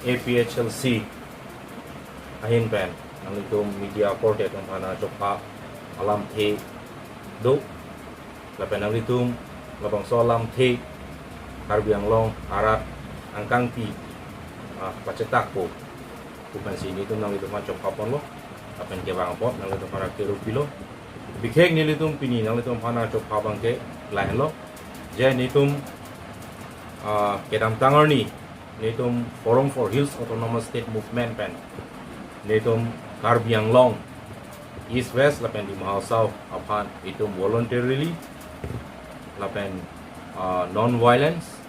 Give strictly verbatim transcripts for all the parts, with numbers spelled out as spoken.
A P H L C ahin pen nanglitum media korte atum aphan nangchopha alamthe do, lapen nanglitum labangso alamthe Karbi Anglong arat angkangpi, ah, pachetakpo pu pensi nelitum nanglitum aphan chopha ponlo, lapen kevang apot nanglitum aphan kero pilo. Bikhek nelitum pini nanglitum aphan nangchopha abangke lahenlo, je nelitum, ah, kedamtang arni nelitum Forum for Hills Autonomous State Movement pen nelitum Karbi Anglong East West lapen Dima Hasao aphan itum voluntarily lapen, ah, non-violence,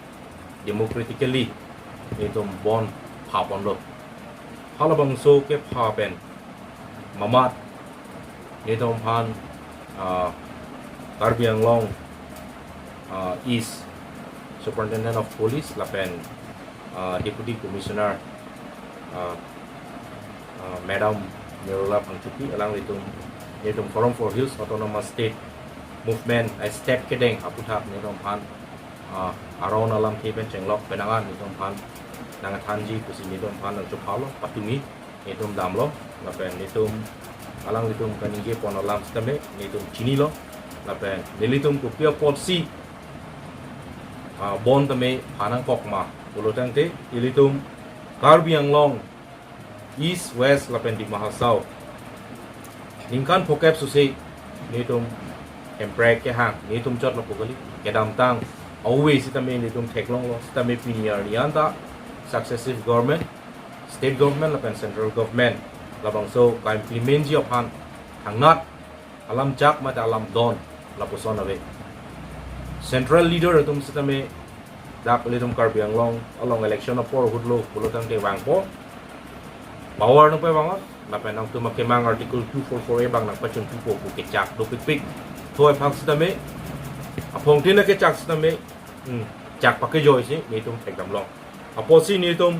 democratically nelitum bond pha ponlo. Halabangso kepha pen mamat nelitum aphan, ah, Karbi Anglong, ah, East Superintendent of Police lapen, ah, Deputy Commissioner, ah, ah, Madam Nirula Phangchopi alanglitum, nelitum Forum for Hills Autonomous State Movement a-step kedeng aputhak nelitum aphan, ah, aron alamthe pen chenglok penang an nelitum aphan nangthanji pusi nelitum aphan nangchophalo, patumi nelitum damlo, lapen nelitum alanglitum kaningje pon alam sitame nelitum chinilo, lapen nelitum kopi apotsi, ah, bond tame pha nangkok ma pulo tangte, ilitum Karbi Anglong East, West lapen Dima Hasao ningkan phokep susi nelitum Hemprek kehang nelitum chot lapu kali. Kedamtang awe sitame nelitum theklonglo, sitame pini arni anta successive government, state government lapen central government labangso ka-implement ji aphan thangnat alam jak mate alam don lapuson ave. Central leader atum sitame dak ilitum Karbi Anglong along election apor ahutlo pulo tangte vangpo, power nangpavang-ot, lapen nangtum akemang Article two four four A abang nangpachun pipo pu kechak dopikpik. Thoi phak sitame, aphongtin akechak sitame, hmm, chak pakejoisi nelitum thekdamlong. Apotsi nelitum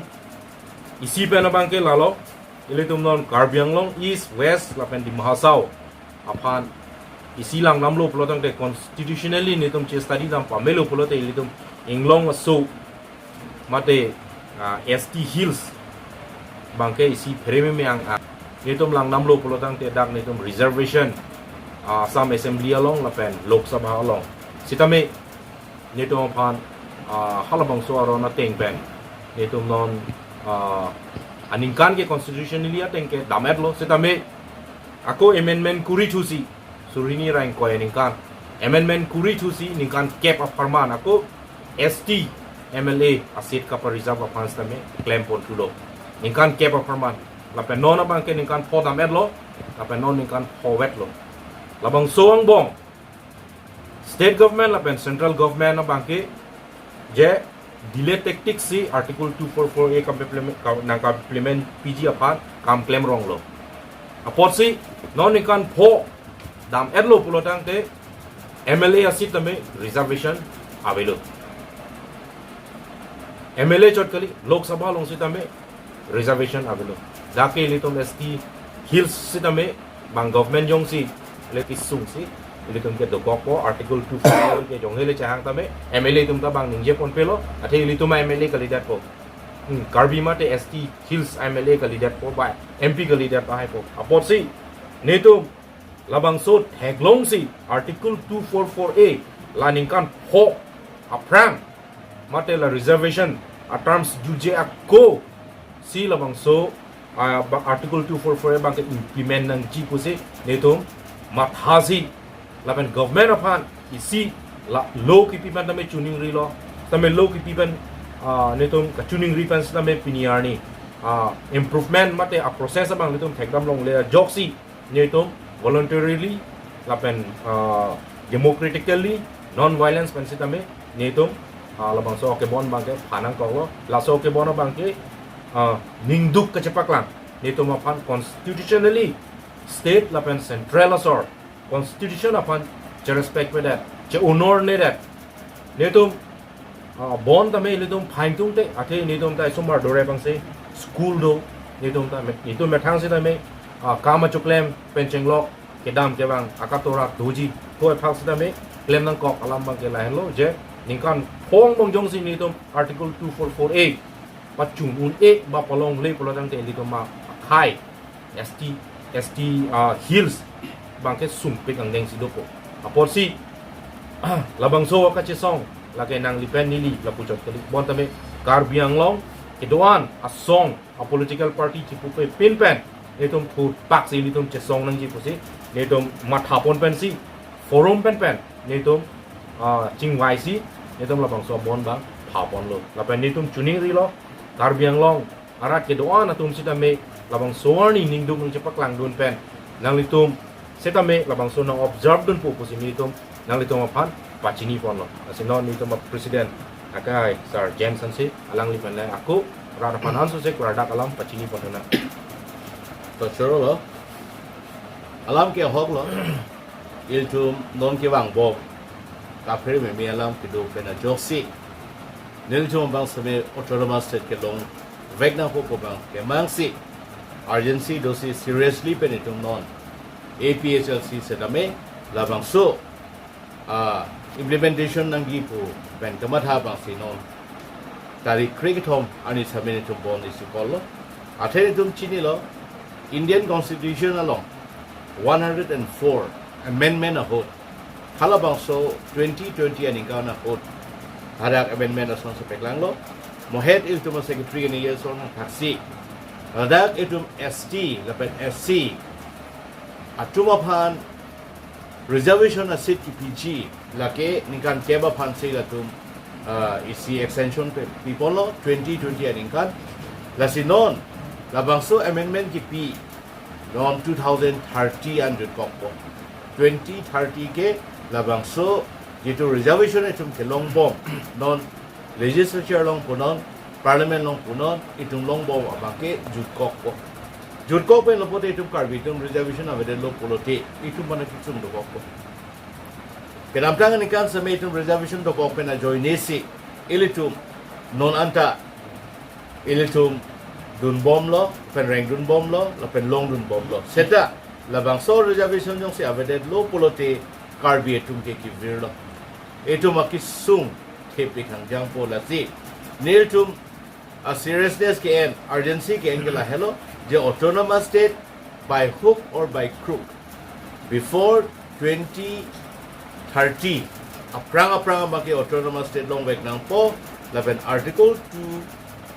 isi pen abangke lalo, ilitum non Karbi Anglong East, West lapen Dima Hasao aphan isi langdamlo pulo tangte, constitutionally nelitum che-study dam pamelo pulote ilitum inglong aso mate, ah, S T Hills abangke isi pherememe ang, ah, nelitum langdamlo pulo tangte dak nelitum reservation, ah, Assam Assembly along lapen Lok Sabha along sitame nelitum aphan, ah, halabangso aron ateng pen nelitum non, ah, aningkan ke constitutionally ateng ke dam-etlo, sitame ako amendment kuri thusi, suri hini ra ingkoi aningkan amendment kuri thusi ningkan kep apharman ako S T M L A a-seat kapa-reserve aphan sitame klem pon thulo ningkan kep apharman, lapen non abangke ningkan pho dam-etlo, lapen non ningkan pho vetlo. Labangso angbong state government lapen central government abangke je delay tactics si Article two four four A kam implement, kam, nangka-implement piji aphan kam klemronglo. Apotsi non ningkan pho dam-etlo pulo tangte M L A a-seat tame reservation avelo. M L A chot kali, Lok Sabha along sitame reservation avelo. Dak ke ilitum S T Hills sitame bang government jongsi le kisung si ilitum ke dokokpo, Article two four four ke jonghe le chehang tame M L A atum ta bang ningje ponpelo, athe ilitum M L A kalidetpo. Hmm, Karbi mate S T Hills M L A kalidetpo, ba M P kalidet lahaipo. Apotsi nelitum labangso theklongsi Article two four four A la ningkan pho aphrang mate la reservation a-terms juje ako si labangso, ah, ba-, Article two four four A abangke implement nangji pusi nelitum mathasi lapen government aphan isi la law kipi pen tame chuningrilo, tame law kipi pen, ah, nelitum kachuningri pen sitame pini arni, ah, improvement mate a-process abang nelitum thekdamlongle ajoksi nelitum voluntarily lapen, ah, democratically, non-violence pen sitame nelitum, ah, labangso kebon abangke pha nangkoklo. Laso kebon abangke, ah, ningduk kachepaklang nelitum aphan constitutionally state lapen central asor constitution aphan che-respect pedet, che-honor nedet. Nelitum, ah, bond tame nelitum pha ingtungte, athe nelitum ta isomar dore bangsi school do, nelitum ta me-, nelitum methang sitame, ah, kam achoklem pen chenglok, kedam kevang akatora doji, thoi phak sitame klem nangkok alam abangke lahenlo, je ningkan pho angbong jongsi nelitum Article two four four A pachun un-e ba palongle pulo tangte ilitum akhei S T, S T, ah, Hills abangke sumpik angdeng si dopo. Apotsi labangso kachesong lake nangli pen neli lapuchot kali. Bonta me Karbi Anglong kedo-an asong, a political party chipupe pin pen nelitum thurpak si nelitum chesong nangji pusi nelitum mathapon pensi forum pen pen nelitum, ah, chingvaisi nelitum labangso abon abang phaponlo. Lapen nelitum chiningrilo, Karbi Anglong arat kedo-an atum sitame labangso arni ningduk nangchepaklangdun pen nanglitum sitame labangso nang-observe dunpo pusi nelitum nanglitum aphan pachiniponlo. Lasi non nelitum a-president akai Sir James Hanse, alangli pen le ako rat aphan ansose klardak alam pachiniponlo na. To chorolo. Alam ke ahoklo. Ilitum non kevangbom kaprek meme alam kedo pen ajoksi nelitum abang sitame autonomous state kelongvek nangpo pu abang kemangsi urgency dosi seriously pen itum non A P H L C sitame labangso, ah, implementation nangji pu pen kamatha abangsi non tarik krekethom arni sitame nelitum bon isi call lo. Athe nelitum chinilo, Indian Constitution along one hundred and four amendment ahut, halabangso twenty twenty aningkan ahut hadak amendment asonsi paklanglo. Mohet ilitum a-secretary kini year son thaksi, ladak itum S T lapen S C atum aphan reservation a-seat kipiji lake ningkan kep aphansi latum, ah, isi extension pe piponlo twenty twenty aningkan. Lasi non labangso amendment kipi non two thousand thirty an jutkokpo. Twenty thirty ke labangso jitu reservation itum kelongbom, non legislature along punon, parliament along punon, itum longbom abangke jutkokpo. Jutkok pen lo pote itum Karbi atum reservation avedetlo pulote itum mana kechung dokokpo. Kedamtang aningkan sitame itum reservation dokok pen ajoinesi ilitum non anta ilitum dunbomlo, pen rengdunbomlo, lapen longdunbomlo. Seta labangso reservation jongsi avedetlo pulote Karbi atum ke kevirlo. Itum akesung thepik hangjangpo. Lasi nelitum a-seriousness ke-en, urgency ke-en ke lahelo, je autonomous state by hook or by crook before twenty thirty aphrang aphrang abangke autonomous state longvek nangpo, lapen Article two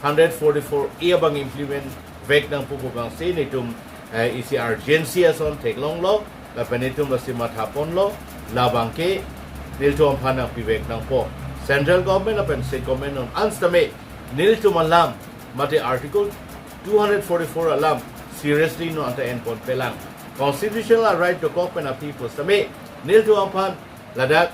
hundred forty-four A abang implement vek nangpo pu abangsi nelitum, eh, isi urgency ason theklonglo, lapen nelitum lasi mathaponlo, labangke nelitum aphan nangpivek nangpo. Central government lapen state government non an sitame nelitum alam mate Article two hundred forty-four alam seriously non anta enponpelang. Constitutional right dokok pen aphi pusitame nelitum aphan ladak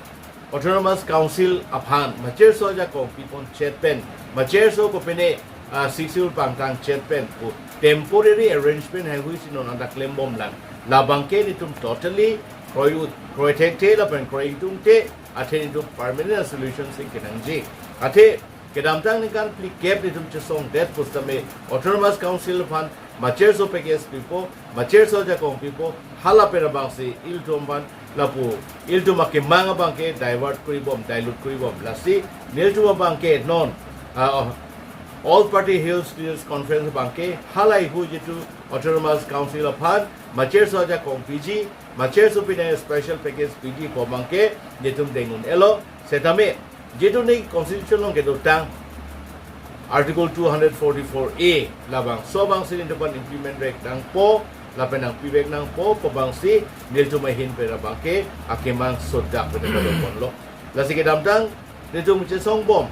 Autonomous Council aphan macherso ajakong piponchet pen, macherso kopine, ah, Sixth Schedule pangtangchet pen pu temporary arrangement haihui si non anta klembomlang. Labangke nelitum totally kroi ut, kroi thekthe lapen kroi ingtungthe, athe nelitum permanent solution si kenangji. Athe kedamtang ningkan phlikep nelitum chesongdet pusitame Autonomous Council aphan macherso package pipo, macherso ajakong pipo, hala pen abangsi ilitum aphan lapu ilitum akemang abangke divert kuribom, dilute kuribom. Lasi nelitum abangke non, ah, All Party Hills Leaders Conference abangke halahaihui jitu Autonomous Council aphan macherso ajakong piji, macherso pine special package piji pu abangke nelitum deng un-elo. Setame jitu ne constitution along kedotang Article two hundred forty-four A labangso abangsi nelitum aphan implement vek nangpo, lapen nangpivek nangpo pu abangsi nelitum ahin pen abangke akemang sodak pen ponlo. Lasi kedamtang nelitum chesongbom,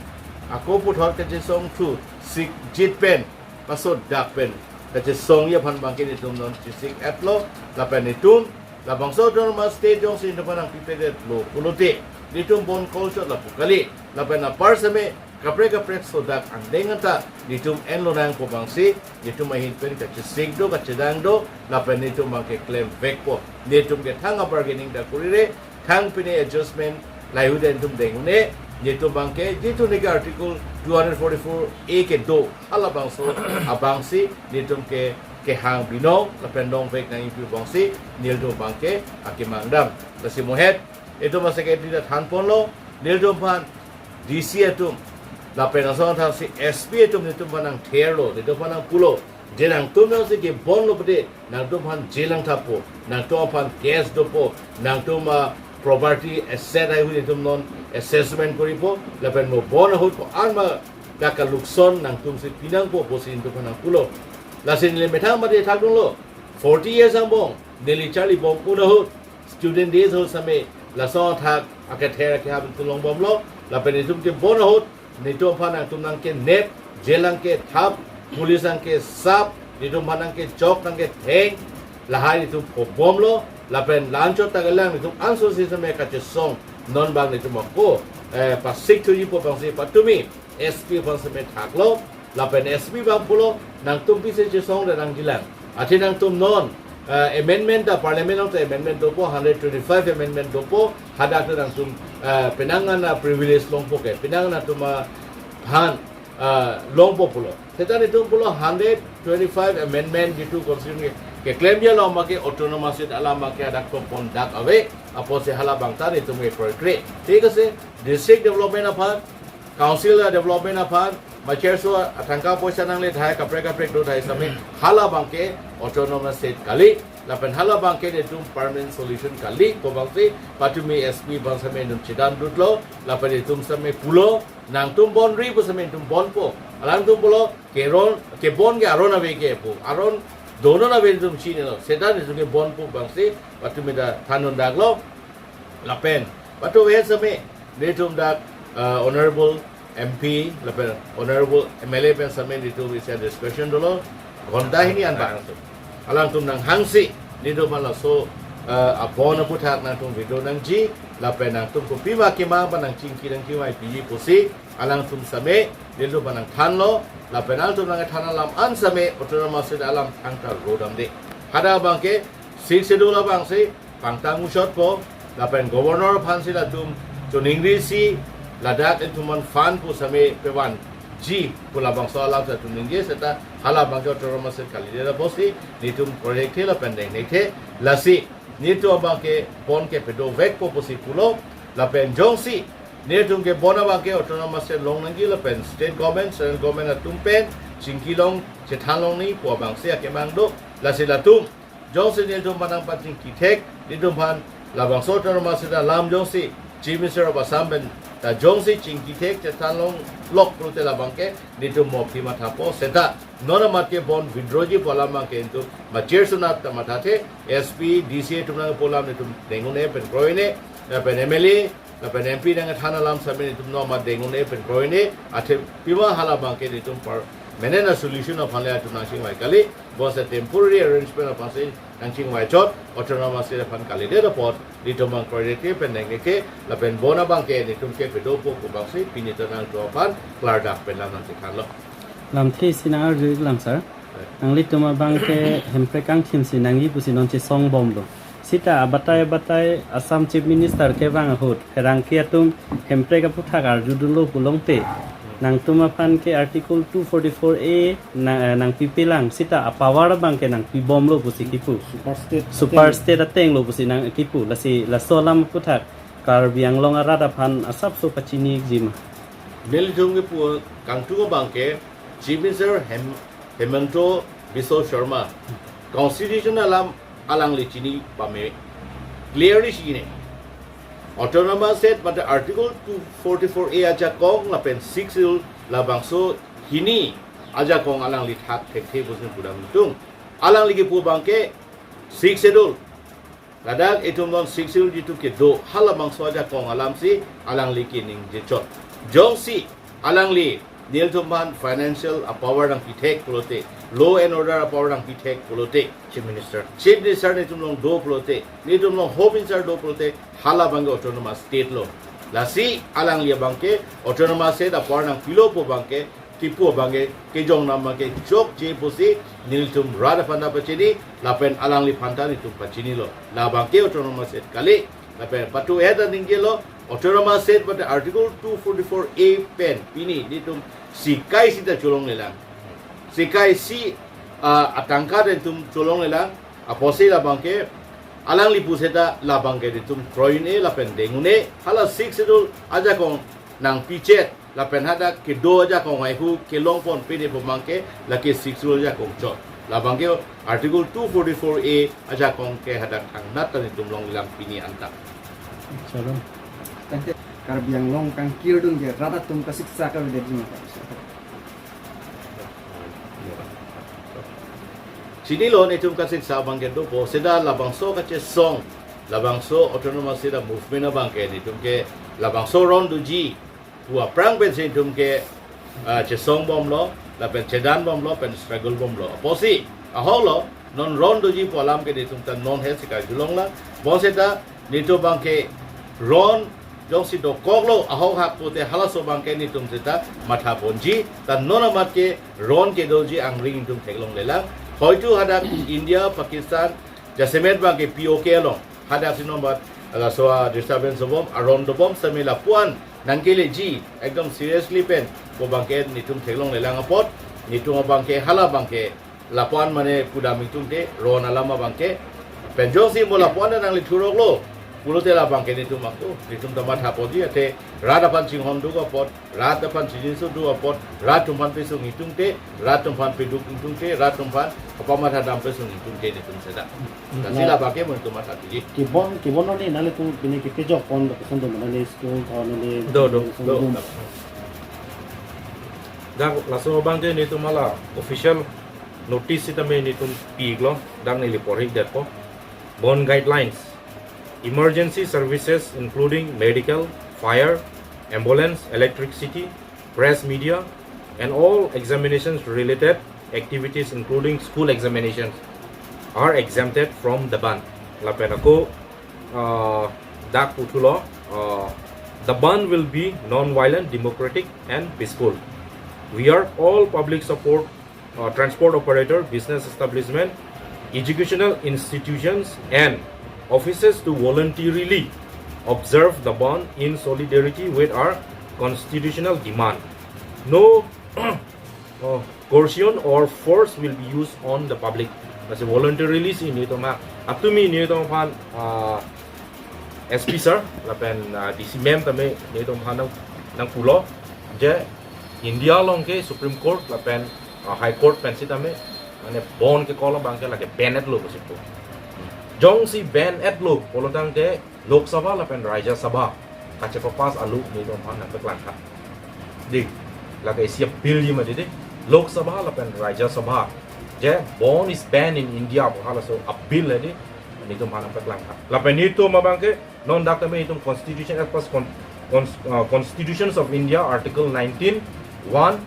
ako puthot kachesong thu sikjit pen, pasodak pen kachesongji aphan abangke nelitum non chesiketlo, lapen nelitum labangso autonomous state jongsi nelitum aphan nangpipedetlo pulote nelitum bon call chot lapu kali, lapen apar sitame kaprek kaprek sodak angdeng anta nelitum enlonang pu abangsi nelitum ahin pen kachesik do, kachedang do, lapen nelitum abangke klemvekpo. Nelitum ke thang a-bargaining ta kurire, thang pine adjustment lahaihui ta nelitum deng un-e. Nelitum abangke jitu neke Article two hundred forty-four A kedo halabangso abangsi nelitum ke kehang binong lapen longvek nangji pu abangsi nelitum abangke akemang dam. Lasi mohet itum a-secretary ta thanponlo, nelitum aphan D C atum Lapen lason athaksi S P atum netum aphan nangtherlo, netum aphan nangpulo, je nangtum nangsi kebonlo pute, nangtum aphan jail nangthappo, nangtum aphan case dopo, nangtum a property asset ahut netum non assessment koripo, lapen mo bon ahut ko-an ma dak kalukson nangtumsi pinangpo pusi netum aphan nangpulo. Lasi neli methang mate thakdunlo, forty years angbong neli charlibom un ahut, student days ahut same lason athak akether akehap netum longbomlo, lapen netum kebon ahut netum aphan nangtum nangkenep, jail nangkethap, police nangkesap, netum aphan nangkechok nangketheng, lahai netum phobomlo, lapen la-anchot ta kelang, netum ansose same kachesong, non bang netum ako, eh, pasik thujipo bangsi patumi S P aphan same thaklo, lapen S P bang pulo, nangtum pisi chesong dan nangjilang. Athe nangtum non, eh, amendment ta parliament along ta amendment dopo, hundred twenty-five amendment dopo, hadak ta nangtum, eh, penang ana privilege longpo ke, penang ana atum aphan, eh, longpo pulo. Seta netum pulo hundred twenty-five amendment jitu constitution ke, keklemji along make autonomous state alam make hadak topon dak ave, apotsi hala bang ta netum ke proyekre. Thik ase, district development aphan, council development aphan, macherso atangka poisa nangle thai kaprek kaprek do thai same, hala bang ke autonomous state kali, lapen hala bang ke netum permanent solution kali, ko bangsi patumi S P bang same netum chedan dutlo, lapen netum same pulo, nangtum bonri pu same netum bonpo, alangtum pulo, keron, kebon ke aron ave ke pu, aron donon ave netum chinilo, seta netum kebonpo bangsi patumi ta thandun daklo, lapen patu ave same, netum dak, uh, honorable M P, lapen honorable M L A pen same netum isi discussion dolo, ghonta hini an bang. Alangtum nanghangsi, netum aphan laso, uh, abon aputhak nangtum video nangji, lapen nangtum kopima kemang aphan nangchingki nangkimai piji pusi, alangtum same, netum aphan nangthanlo, lapen alangtum nangthan alam an same, autonomous state alam thangta rodamde. Hadak bang ke, Sixth Schedule abangsi, pangtang muchotpo, lapen governor aphansi latum choningrisi, ladak netum aphan fund pu same pevanji pu labangso alam si latum ningje, seta hala bang ke autonomous state kalidet apotsi, netum korhekthe lapen dengnekthe, lasi netum abang ke bon ke pedovekpo pusi pulo, lapen jongsi netum kebon abang ke autonomous state long nangji lapen state government, central government atum pen chingki long chethan long nangji pu abangsi akemang do, lasi latum jongsi netum aphan nangpachingkithek, netum aphan labangso autonomous state alam jongsi Chief Minister of Assam pen ta jongsi chingkithek chethan longlok pulote labang ke netum mophi mathapo, seta non amat ke bon withdrawji pu alam abang ke netum macherso nat ta mathathe, S P, D C atum nangpo alam netum deng un-e pen kroi un-e, lapen M L A, lapen M P nangthan alam same netum non amat deng un-e pen kroi un-e, athe pima hala bang ke netum permanent a solution aphan le netum nangchingvai kali, bonta temporary arrangement aphansi nangchingvai chot, autonomous state aphan kalidet apot, netum abang kroidet ke pen dengdet ke, lapen bon abang ke netum ke pedopo pu bangsi, pini ta nangtum aphan klardak pen lam nangchethanlo. Lamthe isi nang-arju lang, sir. Nanglitum abang ke Hemprek angthim si nangji pusi non chesongbomlo. Seta abatai abatai Assam Chief Minister kevang ahut, pherangke atum Hemprek aputhak arjudunlo pulote, nangtum aphan ke Article two forty-four A na, nangpipelang, seta a-power abang ke nangpibomlo pusi kipu. Super state. Super state atenglo pusi nang kipu. Lasi laso alam aputhak Karbi Anglong arat aphan asapso pachiniji ma? Nelitum kipu kangtung abang ke Chief Minister Hem-, Himanta Biswa Sarma, Constitution alam alangli chini pame, clearly chini. Autonomous state mate Article two forty-four A ajakong lapen Sixth Schedule labangso hini ajakong alangli thak thekthe pusi pudam tung. Alangli kipu abang ke Sixth Schedule, ladak itum non Sixth Schedule jitu kedo, halabangso ajakong alamsi alangli keningje chot. Jongsi alangli nelitum aphan financial a-power nangpithek pulote, law and order a-power nangpithek pulote, Chief Minister, Chief Minister netum along do pulote, netum along Home Minister do pulote, hala abang ke autonomous state lo. Lasi alangli abang ke autonomous state a-power nangpilo pu abang ke, kipu abang ke, kejong nam abang ke chokche pusi nelitum rat aphan ta pachini, lapen alangliphan ta netum pachinilo. La abang ke autonomous state kali, lapen patu eta ningjelo, autonomous state mate Article two forty-four A pen pini netum sikai sita cholonglelang. Sikai si, ah, atangka netum cholonglelang, apotsi la abang ke, alangli pu seta la abang ke netum kroi un-e lapen deng un-e, hala Sixth Schedule ajakong nangpichet, Lapen hadak kedo ajakong haihu kelongponpe ne pu abangke lake Sixth Schedule ajakong chot. Labangke Article two forty-four A ajakong ke hadak thangnat ta netum longlelang pini anta. Chalo. Tangte Karbi Anglong kangkirdun ke rat atum kasiksa kavedet ji ma, Pak? Chinilo, netum kasiksa abangke dopo, seta labangso kachesong, labangso autonomous state movement abangke netum ke labangso ron doji pu aphrang pensi netum ke, ah, chesong bomlo, lapen chedan bomlo, pen struggle bomlo. Apotsi ahoklo, non ron doji pu alam ke netum ta non he si karjulonglang. Bonseta netum abangke ron jongsi dokoklo, ahok hak pute halaso abangke netum seta mathaponji, ta non amat ke ron kedoji angring netum theklonglelang. Hoitu hadak India, Pakistan, jasemet abangke P O K along hadak si non bat laso a disturbance bom, aron dobom sitame lapu-an nangkeleji, ekdom seriously pen pu abangke netum theklonglelang apot, netum abangke hala abangke lapu-an mane pudam ingtungte, ron alam abangke. Pen jongsi mo lapu-an nanglethuroklo pulote labangke netum ako, netum ta mathaponji, athe rat aphan chinghon duk apot, rat aphan chingjinso duk apot, rat atum aphan pesung ingtungte, rat atum aphan peduk ingtungte, rat atum aphan kapamatha dam pesung ingtungte netum seta. Lasi labangke mo netum matha tuji. Kibon, kibon nani nale tu bini ke kejok pon do keson do nale school ko nale Do, do, do. Sundum. Dak laso abangke netum hala official notice sitame netum pi-iklo, dak neli porhikdetpo. Bon guidelines. Emergency services including medical, fire, ambulance, electricity, press media, and all examinations related activities including school examinations are exempted from the ban. Lapen ako, uh, dak puthulo, uh, the ban will be non-violent, democratic, and peaceful. We urge all public support, uh, transport operator, business establishment, educational institutions, and offices to voluntarily observe the ban in solidarity with our constitutional demand. No, uh, coercion or force will be used on the public. Lasi voluntarily si netum ha, atumi netum aphan, uh, S P sir lapen, uh, D C ma'am tame netum aphan nang, nangpulo je India along ke Supreme Court lapen, uh, High Court pen sitame mane bon kekoklo abangke lake ban-etlo pusi pu. Jongsi ban-etlo pulotangte Lok Sabha lapen Rajya Sabha kachepapass alu netum aphan nangpaklangtha. Di, lake isi a-bill ji ma di, di. Lok Sabha lapen Rajya Sabha je ban is ban in India pu halaso a-bill di, netum aphan nangpaklangtha. Lapen netum abangke non dak tame netum constitution as per con-, cons-, uh, Constitutions of India, Article nineteen, one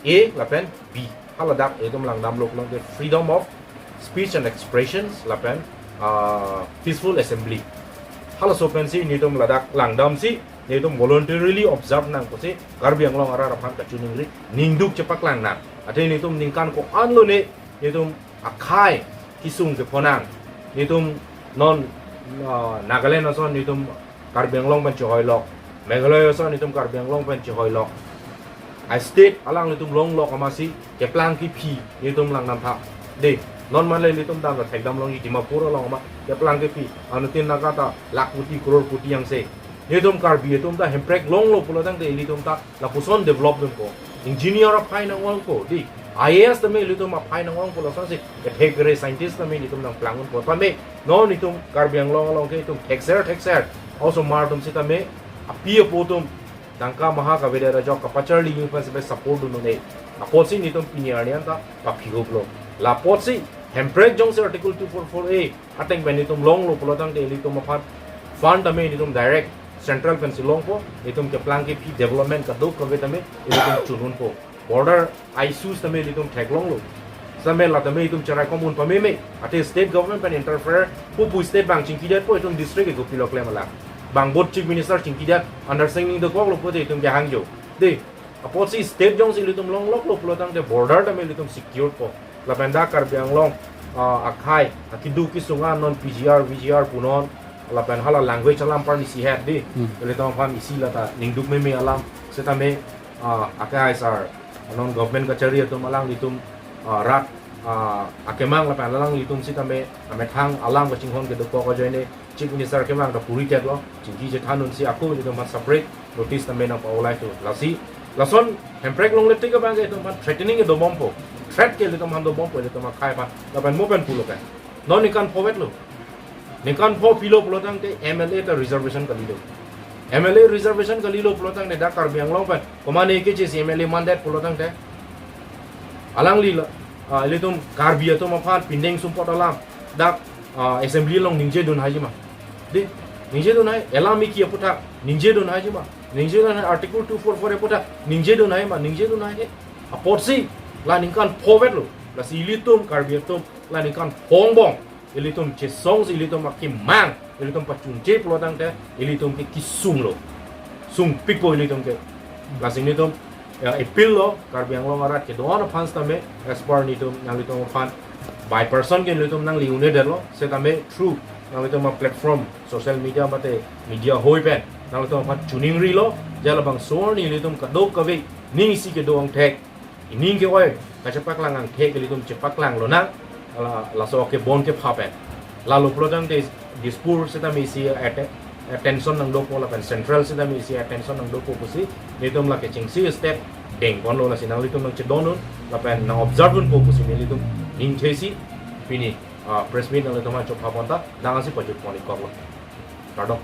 A lapen B. Haladak netum langdamlo, langdam ke freedom of speech and expressions lapen, uh, peaceful assembly. Halaso pensi netum ladak langdamsi netum voluntarily observe nang pusi Karbi Anglong arat aphan kachiningri, ningduk chepaklang nang. Athe netum ningkan ko-anlo ne netum akhei kesung kepho nang. Netum non, uh, Nagaland ason netum Karbi Anglong pen chehoilok. Meghalaya ason netum Karbi Anglong pen chehoilok. A-state alanglitum longlok amatsi keplang kephi netum langdamtha. De, non mane netum dam thekdamlongji Dimapur along amat keplang kephi. Anuttin Naga ta lakh koti, crore koti angse. Netum Karbi atum ta Hemprek longlo pulotangte netum ta lapuson develop dunpo. Engineer aphai nang-ongpo, di. I A S tame netum aphai nang-ongpo, lasonsi kethek kere scientist tame netum nangplang unpo. Tame non netum Karbi Anglong along ke netum thekser thekser osomar atum sitame api apo atum tangka maha kavedet ajok kapacharli yu pensi support dun un-e. Apotsi netum pini arni anta kaphi-huplo. Lapotsi Hemprek jongsi Article two four four A ateng pen netum longlo pulotangte netum aphan fund tame netum direct central pensi longpo, netum keplang kephi development kadokave tame netum chun unpo. Border issues tame netum theklonglo. Sitame la tame netum cherai komun pameme. Athe state government pen interfere pu pu state bang chingkidetpo, netum district ke kopilo klem alang. Bang both chief minister chingkidet understanding dokoklo pute netum kehang jo. De, apotsi state jongsi netum longloklo pulotangte border tame netum secure po. Lapen dak Karbi Anglong, ah, akhei, akidu kisung an non P G R, V G R punon, lapen hala language alam parni sihet di. Hmm. Netum aphan isi lata ningduk meme alam, sitame, ah, akhei sar, non government kachari atum alanglitum, ah, rat, ah, akemang lapen alanglitum sitame amethang alam kachinghon kedokok ajoine, Chief Minister kemang ta puri teklo, chingki chethan unsi ako netum aphan separate notice tame nangpa-olai thu. Lasi, Lason Hemprek longle tik abang ke itum aphan threatening ke dobompo. Threat ke ilitum aphan dobompo, ilitum akhei aphan. Lapen mo pen pulo ke. Non ningkan pho vetlo. Ningkan pho pilo pulo tangte M L A ta reservation kalilo. M L A reservation kalilo pulo tangte dak Karbi Anglong pen komatne kechesi M L A mandet pulo tangte, alangli la, ah, ilitum Karbi atum aphan pindeng sumpot alam dak, ah, assembly along ningje dun haiji ma? Dei, ningje dun hai, elam eki aputhak ningje dun haiji ma? Ningje dun hai, Article two four four aputhak ningje dun hai ma? Ningje dun hai he. Apotsi la ningkan pho vetlo. Lasi ilitum Karbi atum la ningkan pho angbong ilitum chesongsi ilitum akemang, ilitum pachunche pulo tangte ilitum ke kesunglo. Sungpikpo ilitum ke. Lasi nelitum, ya, appeal lo, Karbi Anglong arat kedo-an aphan sitame, as per nelitum, nanglitum aphan by person ke nelitum nangli un-edetlo, setame through nanglitum aplatform, social media mate media ahoi pen nanglitum aphan choningrilo, je labangso arni ilitum kadokave ning isi kedo angthek, ining ke-oi kachepaklang angthek ilitum chepaklang lonang, la, laso akebon kepha pen. Lalo pulo tangte Dispur sitame isi atte-, attention nangdopo lapen Central sitame isi attention nangdopo pusi nelitum lake chingsi step dengponlo, lasi nanglitum nangchedondun lapen nang-observe dunpo pusi nelitum ningthesi pini, ah, press meet nanglitum aphan chopha pon ta nangsi pajutpon-ikkoklo. Kardom.